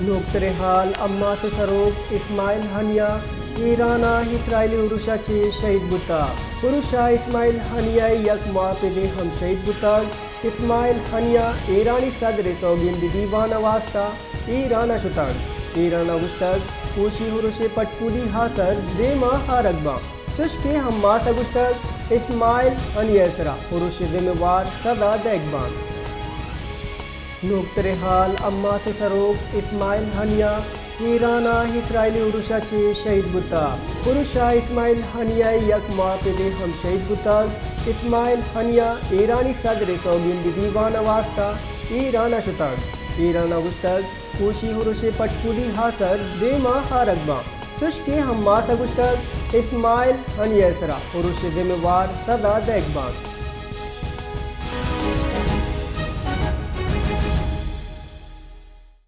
نوکتریں حال، حماس ءِ سروک اسماعیل ہنیہ ایران ءَ اسرائیلی ارش ءَ چہ شہید بوتگ۔ ارش ءَ اسماعیل ہنیہ ءِ یک محافظے ہم شہید بوتگ۔ اسماعیل ہنیہ ایرانی صدر ءِ سوگندی دیوان ءِ واستہ ایران ءَ شتگ۔ ایران ءَ گوشتگ، کوشی ارش ءِ پٹ پولی آسر دیم ءَ آرگ باں۔ چوش کہ حماس ءَ گوشتگ، اسماعیل ہنیہ ءِ سرا ارش ءِ ذمہ وار سزا دئیگ بنت۔ نوکتریں حال، حماس ءِ سروک اسماعیل ہنیہ ایران ءَ اسرائیلی ارش ءَ چہ شہید بوتگ۔ ارش ءَ اسماعیل ہنیہ ءِ یک محافظے ہم شہید بوتگ۔ اسماعیل ہنیہ ایرانی صدر ءِ سوگندی دیوان ءِ واستہ ایران ءَ شتگ۔ ایران ءَ گوشتگ، کوشی ارش ءِ پٹ پولی آسر دیم ءَ آرگ باں۔ چوش کہ حماس ءَ گوشتگ، اسماعیل ہنیہ ءِ سرا ارش ءِ ذمہ وار سزا دئیگ بنت۔